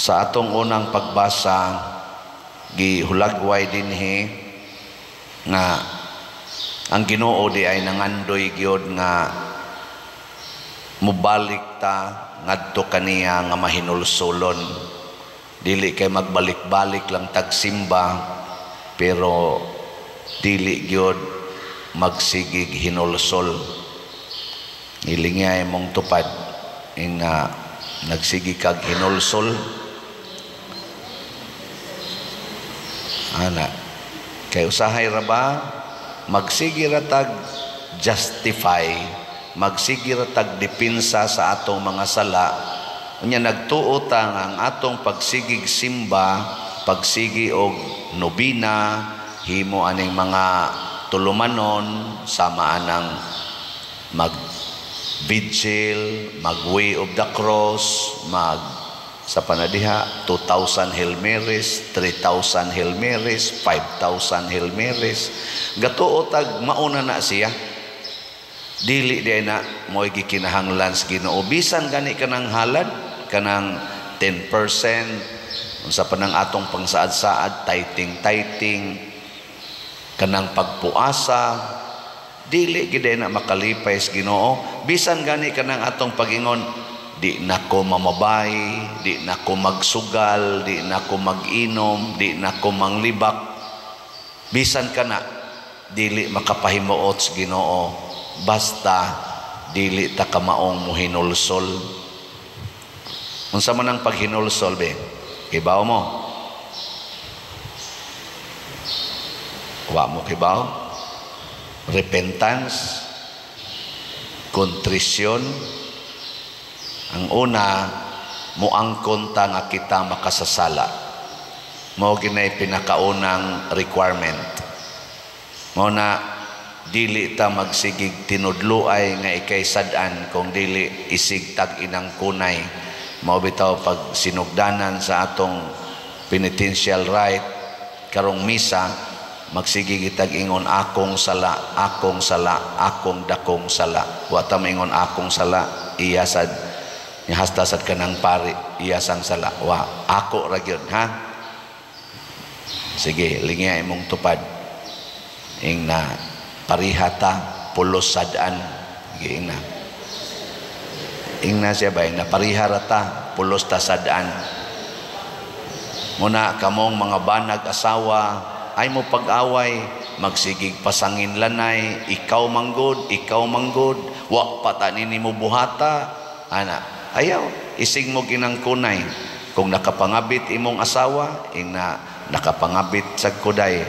Sa atong unang pagbasa, gihulagway dinhi nga ang Ginoo di ay nangandoy gyud nga mubalik ta ngadto kaniya nga mahinulsolon. Dili kay magbalik-balik lang tagsimba, pero dili gyud magsigig hinulsol. Nilingya imong tupad nga nagsigi kag hinulsol. Ana, kay usahay ra ba magsigi ra tag justify, magsigi ra tag depensa sa atong mga sala. Unya nagtuo ta nga ang atong pagsigig simba, pagsigi og nobina, himo aning mga tulumanon, sama anang mag vigil, mag way of the cross, mag sa panadiha 2,000 Hail Marys, 3,000 Hail Marys, 5,000 Hail Marys. Gatuo tag mauna na siya. Dili di na mo'y gikinahanglan sa Ginoo. Bisan gani kanang halad, kanang 10%, unsa pa nang atong pangsaad-saad, tithing-tithing, kanang pagpuasa, dili gid na makalipay sa Ginoo. Bisan gani kanang atong pagingon, di na ko mamabay, di na ko magsugal, di na ko mag-inom, di na ko manglibak. Bisan kana dili makapahimuot sa Ginoo, basta dili ta kamaong muhinulsol. Unsa man ang paghinulsol be? Kibaw mo? Wa mo kibaw? Repentance, contrition. Ang una, muangkon ta nga kita makasasala. Mao ginay pinakaunang requirement. Mao na dili ta magsigig tinudluay nga ikay sad-an kung dili isig tag inang kunay. Mao bitaw pag sinugdanan sa atong penitential rite karong misa, magsige kitag ingon akong sala, akong sala, akong dakong sala. Wa ta maingon akong sala, iya sad nihasta sad kanang pari, iya sang sala. Wa ako ra gyud, ha. Sige, lingya imong tupad. Ing na parihata pulos sad-an. Sige, ing na. Ing na siya ba, ing na parihara ta pulos ta sad-an. Muna kamong mga banag asawa ay mo pag-away, magsigig pasangin lanay, ikaw manggod, wa pa ta nini mo buhata, ana. Ayaw, isig mo ginangkunay. Kung nakapangabit imong asawa, ing na nakapangabit sa kuday.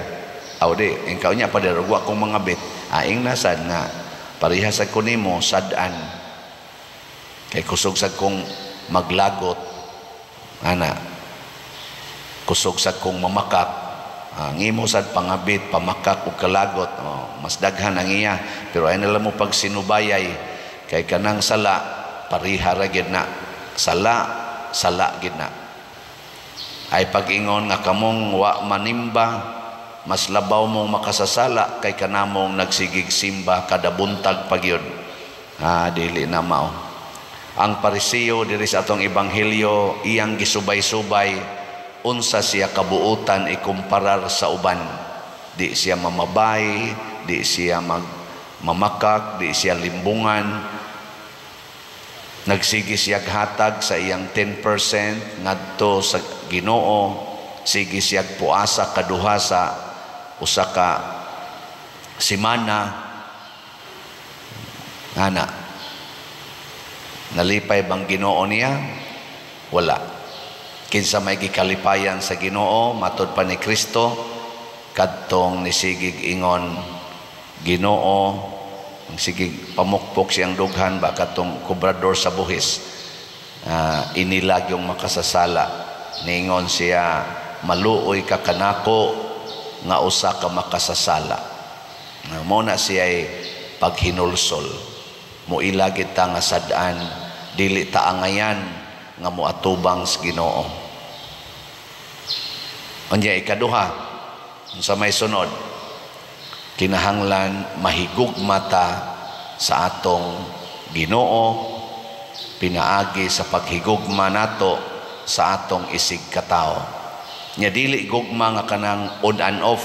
Aw di, ing kaunya pa di, wa kong mangabit. Aing nasad nga, pareha sa kunimo, sad-an. Kay kusog sa kong maglagot, ana, kusog sa kong mamakak, ang imo sad pangabit, pamakak o kalagot, oh, mas daghan ang iya. Pero ay nala mo pag sinubayay, kay kanang sala, pariha ra gyud na. Sala, sala gyud na. Ay pag-ingon nga kamong wa manimba, mas labaw mong makasasala kay kanamong nagsigig simba kada buntag pagyud. Ah, dili na mao. Ang Pariseo diri sa atong ebanghelyo, iyang gisubay-subay unsa siya kabuutan ikumparar sa uban. Di siya mamabay, di siya mamakak, di siya limbungan. Nagsige siya hatag sa iyang 10% ngadto sa Ginoo, sige siya puasa kaduha sa usa ka semana. Ana, nalipay bang Ginoo niya? Wala. Kinsa may gikalipayan sa Ginoo matod pa ni Kristo, kadtong nisigig ingon Ginoo, ang sige pamukpok siyang dughan ba katong kobrador sa buhis, inilag yung makasasala. Ningon siya, maluoy ka kanako nga usa ka makasasala. Mo na siya ay paghinulsol. Moilagi ta nga sad-an, dili ta angayan nga moatubang sa Ginoo. Unya ikaduha, unsa may sunod, kinahanglan mahigugma ta sa atong Ginoo pinaagi sa paghigugma nato sa atong isig katao. Nya dili gugma nga kanang on and off.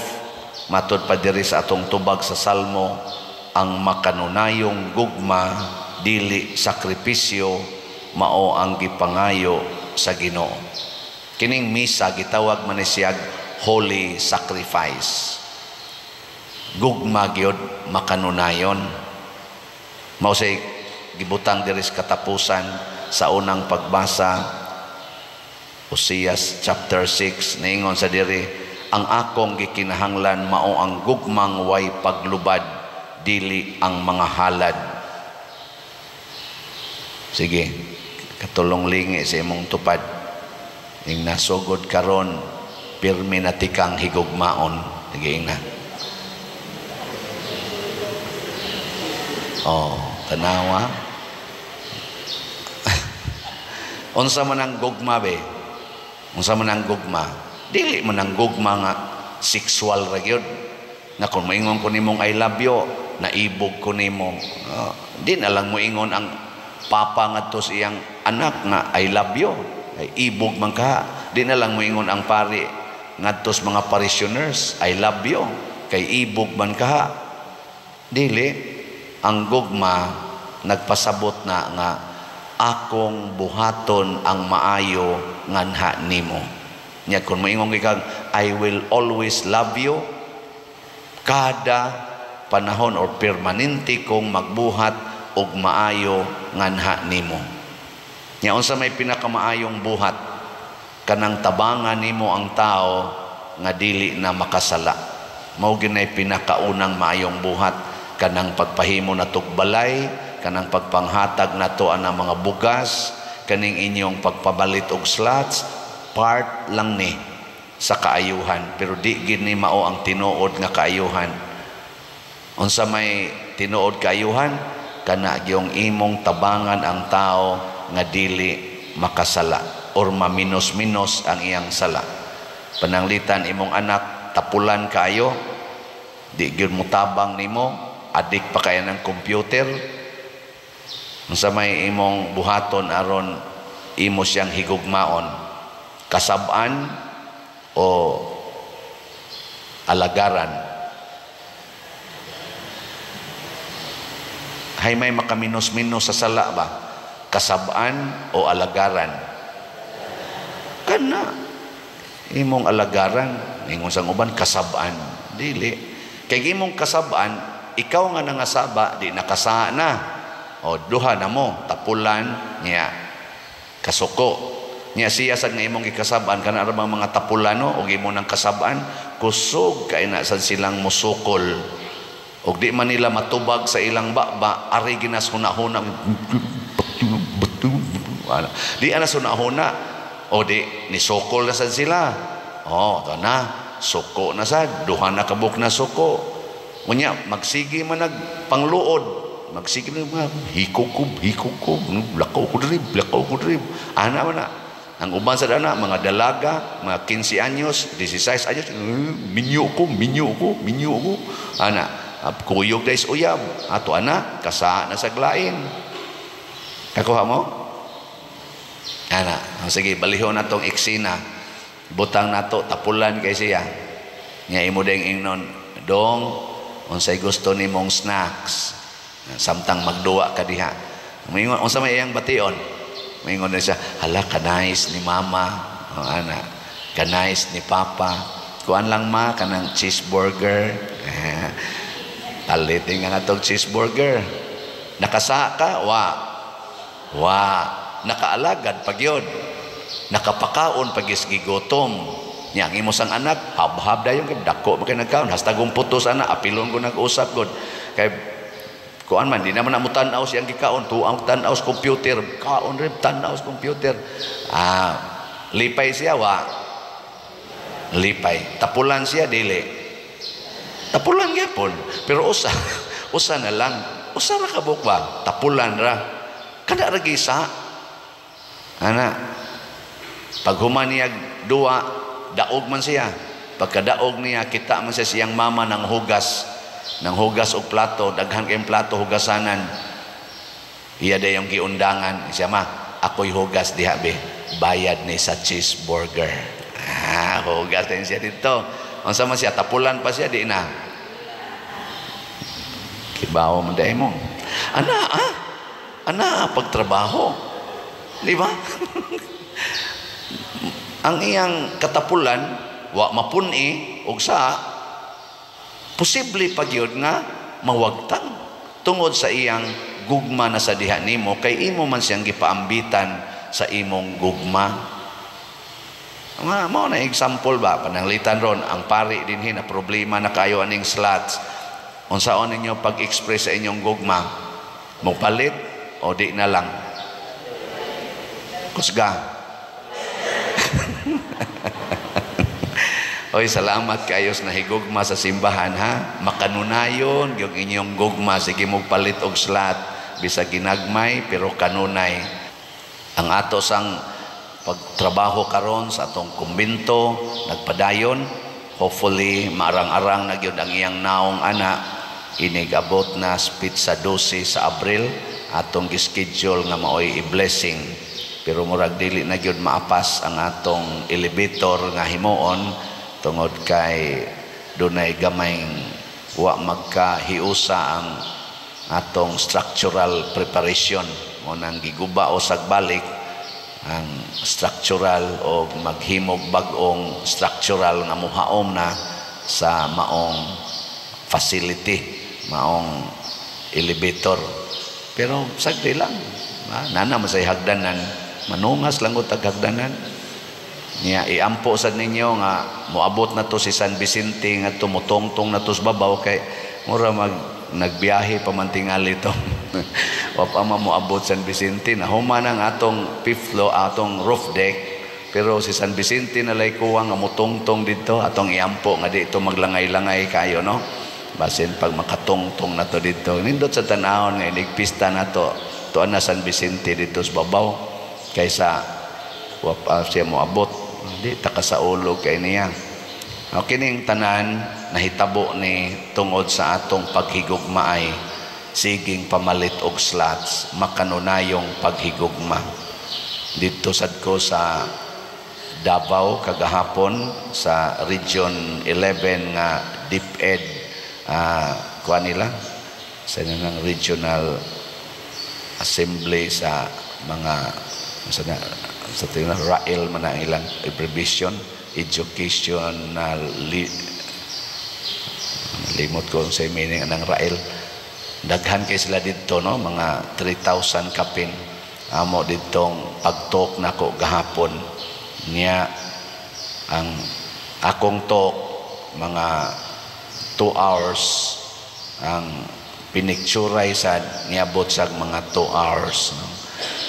Matud pa diri sa atong tubag sa Salmo, ang makanunayong gugma dili sakripisyo, mao ang gipangayo sa Ginoo. Kining misa gitawag man ni siyag holy sacrifice. Gugma gyud makanunayon. Mao say gibutang diri sa katapusan sa unang pagbasa, Oseas chapter 6, niingon sa diri, ang akong gikinahanglan mao ang gugmang way paglubad, dili ang mga halad. Sige, katulong lingi sa imong tupad. Ing nasugod karon, pirmi na tikang higugmaon. Sige, ing na. Oh, tanawa. Unsa man ang gugma be? Unsa man ang gugma? Dili man ang gugma nga sexual ra gyud. Na kung moingon ko nimong I love you, naibog ko nimo. Oh, di na lang moingon ang papa ngadto sa iyang anak nga I love you. Ay ibog man ka. Di na lang moingon ang pari ngadto sa mga parishioners, I love you. Kay ibog man ka. Dili. Ang gugma nagpasabot na nga akong buhaton ang maayo nganha nimo. Nya kung moingon kang I will always love you, kada panahon or permanente kong magbuhat og maayo nganha nimo. Nya unsa may pinakamaayong buhat? Kanang tabangan nimo ang tao nga dili na makasala. Mao ginay pinakaunang maayong buhat, kanang pagpahimo natog balay, kanang pagpanghatag nato anang mga bugas, kaning inyong pagpabalit og slots, part lang ni sa kaayuhan, pero di gid ni mao ang tinuod nga kaayuhan. Unsa may tinuod kaayuhan? Kana gyung imong tabangan ang tao nga dili makasala or maminos-minos ang iyang sala. Pananglitan imong anak tapulan kaayo, di gyud motabang nimo, adik pa kaya ng computer. Unsa may imong buhaton aron imo siyang higugmaon? Kasab-an o alagaran? Hay may makaminos-minos sa sala ba? Kasab-an o alagaran? Kana imong alagaran. Ingon sang uban kasab-an. Dili. Kay imong kasab-an, ikaw nga nangasaba, di nakasa na. O duha na mo, tapulan niya, kasuko. Niya siya sad nga imong gikasab-an, kana ra bang mga tapulano og imo nang kasab-an, kusog kay na sad silang musukol. Og di man nila matubag sa ilang baba, ari ginas huna-huna. Di ana huna-huna. O di nisukol na sad sila. O to na, suko na sad, duha na kabuk na suko. Unya magsige man nagpangluod. Magsige na mga hikog ko, lakaw ko diri, lakaw ko diri. Ana man na. Ang uban sa dana, mga dalaga, mga 15 anyos, 16 anyos, minyo ko, minyo ko, minyo ko. Ana, kuyog dahil uyab. Ato ana, kasa na sa glain. Kakuha mo? Ana, sige, balihon na tong eksena. Butang na to, tapulan kay siya. Nga imo ding ingnon, dong, unsay gusto nimong snacks. Samtang magduwa ka diha. Moingon, unsa may iyang bation? Moingon na siya, hala, kanais ni mama. O, ana, kanais ni papa. Kuan lang ma, kanang cheeseburger. Palitin nga natong cheeseburger. Nakasa ka? Wa. Wa. Nakaalagad pag yun. Nakapakaon pag gigutom. Nya ang imo sang anak, hab-hab dayon kay dako man kay nagkaon. Hastagong putos ana, apilon ko nag-usap god. Kay kuan man, di naman na mo tan-aw siyang gikaon, tuang tan-aw sa computer, kaon rin tan-aw sa computer. Ah, lipay siya wa. Lipay. Tapulan siya dili. Tapulan gyapon, pero usa, usa na lang. Usa ra ka buok ba? Tapulan ra. Kada ra gisa. Ana. Pag human niya duwa, daog man siya. Pagkadaog niya, kita man siya siyang mama ng hugas. Nang hugas og plato, daghan kayong plato hugasanan. Iya dayong giundangan. Siya ma, Ako'y hugas diha be. Bayad ni sa cheeseburger. Ah, hugas din siya dito. Unsa man siya, tapulan pa siya di na. Kibaw man dai mo. Ana ah. Ana pagtrabaho. Di ba? Ang iyang katapulan wa mapun-i og sa posible pa gyud nga mawagtang tungod sa iyang gugma na sa diha nimo, kay imo man siyang gipaambitan sa imong gugma. Nga mao na example ba, pananglitan ron ang pari dinhi na problema na kayo aning slots. Unsaon ninyo pag-express sa inyong gugma? Mopalit o di na lang? Kusga. Oy, salamat kayo sa nahigugma sa simbahan ha. Makanunayon yung inyong gugma, sige mo palit og slot bisag ginagmay pero kanunay. Ang ato sang pagtrabaho karon sa atong kumbento nagpadayon, hopefully maarang-arang na gyud ang iyang naong ana. Inigabot na sa 12 sa Abril atong gischedule nga maoy i-blessing, pero murag dili na gyud maapas ang atong elevator nga himuon tungod kay dunay gamay wa magkahiusa ang atong structural preparation. Mo nang giguba o sagbalik ang structural o maghimog bag-ong structural nga muhaom na sa maong facility, maong elevator. Pero sagdi lang, nana man say hagdanan, manungas lang og hagdanan. Niya iampo sad ninyo nga moabot na to si San Vicente nga tumutongtong na to sa babaw kay mura mag nagbiyahe pa man tingali to. Wa pa man moabot San Vicente, nahuman ang atong fifth floor, atong roof deck, pero si San Vicente na lay kuwang nga mutongtong didto. Atong iampo nga dito maglangay-langay kayo, no? Basin pag makatungtong na to didto, nindot sa tan-awon nga inig pista na to, tuan na San Vicente didto sa babaw kaysa wa pa siya moabot. Di ta ka sa ulo kay niya. O kining tanan nahitabo ni tungod sa atong paghigugmaay, siging pamalit og slots, makanunayong paghigugma. Dito sad ko sa Davao kagahapon sa Region 11 nga DepEd, kuha nila sa nang Regional Assembly sa mga sa tingnan RAEL man ang ilang abbreviation, educational limot ko sa meaning ng RAEL. Daghan kay sila didto, no, mga 3,000 kapin amo didtong pagtok nako gahapon. Niya ang akong talk mga 2 hours, ang pinicturay sad niabot sa mga 2 hours, no?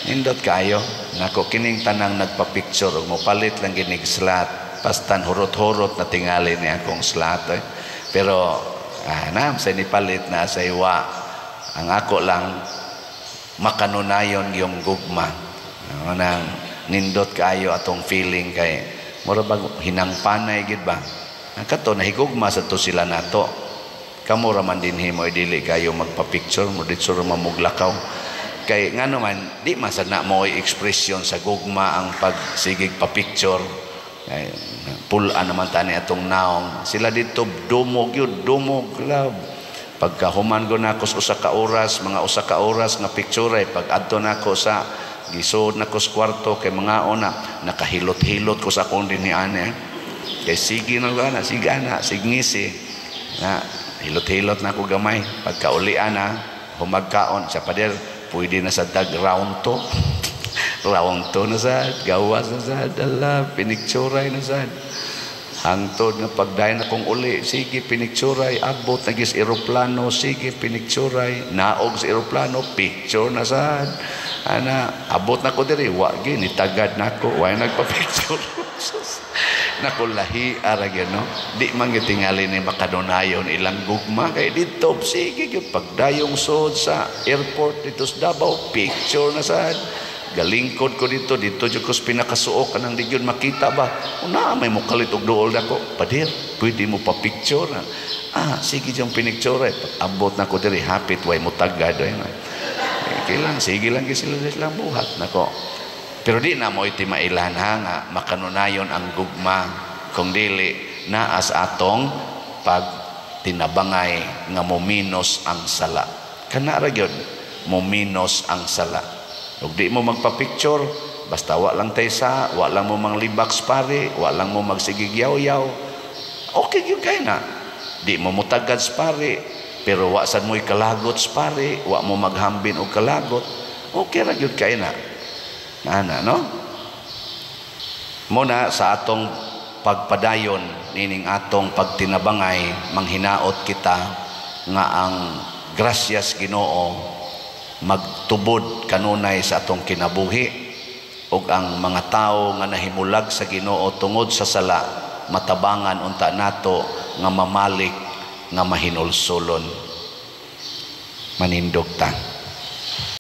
Nindot kayo nako kining tanang nagpa-picture ug mopalit lang ginig slot, pastan hurot-hurot na tingali ni akong slot, eh. Pero na sa nipalit na sa iwa, ang ako lang makanunayon yung gugma. Ano nang nindot kayo atong feeling kay mura bag hinangpanay gid ba. Kato nahigugma sa to sila nato. Kamo ra man dinhi mo dili kayo magpa-picture mo didto ra mamuglakaw. Kay ngano man di man sad na mo ekspresyon sa gugma ang pagsigig pa-picture. Kay pul-an naman tani atong naong. Sila dito dumog yun, dumog love. Pagkahuman ko nako sa usa ka oras, mga usa ka oras nga picture ay pag adto nako sa gisod nako sa kwarto kay mga ona nakahilot-hilot ko sa akong dinhi ani. Kay sige na ana, sige ana, signgisi. Na hilot-hilot na ako gamay. Pagkauli ana, humagkaon sa pader, pwede na sa tag round 2. Round 2 na sad, gawas na sad, ala, pinicturay na sad. Hangtod nga pagdayon akong uli, sige pinicturay, abot na gis eroplano, sige pinicturay, naog sa eroplano, picture na sad. Ana, abot na ko diri, wa gi nitagad nako, way nagpa-picture. Nako lahi ara gyud, no? Di man gyud tingali ni makadunayon ilang gugma kay didto sige gyud pagdayong sod sa airport dito sa Davao, picture na sad. Galingkod ko dito, dito jud ko sa pinakasuok kanang di gyud makita ba. Una may mokalit og duol nako. Pader, pwede mo pa picture na. Ah, sige jung pinicture. Pag abot nako diri hapit way mo tagad ay. Okay lang, sige lang gyud sila silang buhat nako. Pero di na mo itimailan ha, nga makanunayon ang gugma kung dili naa sa atong pagtinabangay nga mominos ang sala. Kana ra gyud, mominos ang sala. Ug di mo magpa-picture, basta wa lang taysa, wa lang mo manglibak sa pari, wa lang mo magsigig yaw-yaw. Okay gyud kay na. Di mo mutagad sa pari, pero wa sad mo'y kalagot sa pari, wa mo maghambin og kalagot. Okay ra gyud kay na. Ana, no? Muna sa atong pagpadayon nining atong pagtinabangay, manghinaot kita nga ang grasyas Ginoo magtubod kanunay sa atong kinabuhi ug ang mga tawo nga nahimulag sa Ginoo tungod sa sala, matabangan unta nato nga mamalik nga mahinulsulon. Manindog ta.